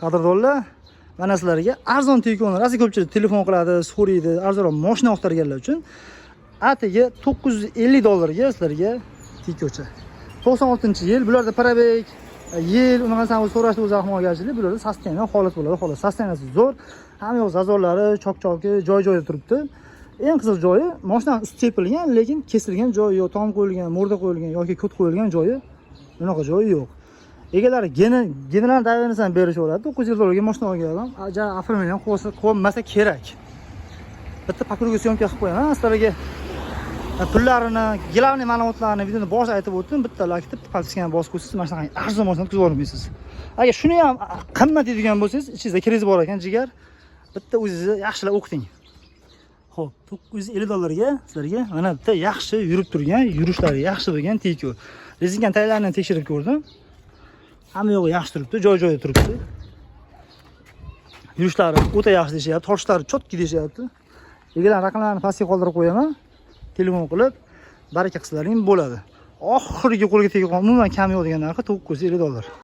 Qadrdonlar, mana sizlarga arzon Ticonlar. Rosa ko'pchilik telefon qiladi, so'raydi, arzonroq moshina axtarganlar uchun atigi 950 dollarga sizlarga Ticocha. 96-yil, bularda пробег, yil, unaqa narsani so'rashni o'zi ahmoqgarchilik, bularda состояние holat bo'ladi, xolos. Состояния si zo'r, hamma yoq зазор lari, chok-choki joy-joyida turibdi. Eng qiziq joyi, mashina usti tepilgan, lekin kesilgan joyi yo'q, tom qo'yilgan, морда qo'yilgan yoki ko't qo'yilgan joyi, unaqa joyi yo'q. Egalari general доверенность ham berishaveradi. 900 dollarga mashina olgan odam ja оформление ham qilmasa kerak. Bitta по кругу съёмка qilib qo'yaman sizlarga. Pullarini, главный ma'lumotlarni videoni boshida aytib o'tdim. Bitta layk, bitta подписка ni bosib qo'ysangiz, mana shunaqa arzon mashinani o'tkazib yubormaysiz. Agar shuni ham qimmat deydigan bo'lsangiz, ichingizda kredit bor ekan, jigar. Bitta o'zingizni yaxshilab o'qiting. Xo'p, 950 dollarga sizlarga mana bitta yaxshi yurib turgan, yurishlari yaxshi bo'lgan Tico. Rezinkani taylarini tekshirib ko'rdim. Hamma yo'g'i yaxshi turibdi, joy-joyida turibdi. Yurishlari o'ta yaxshi deyishyapti, tortishlari чётко deyishyapti. Egalar raqamlarini pastga qoldirib qo'yaman. Telefon qilib, baraka qilsalaring bo'ladi. Oxirgi qo'lga tegib, umuman kam yo'q degan narxi 950 dollar.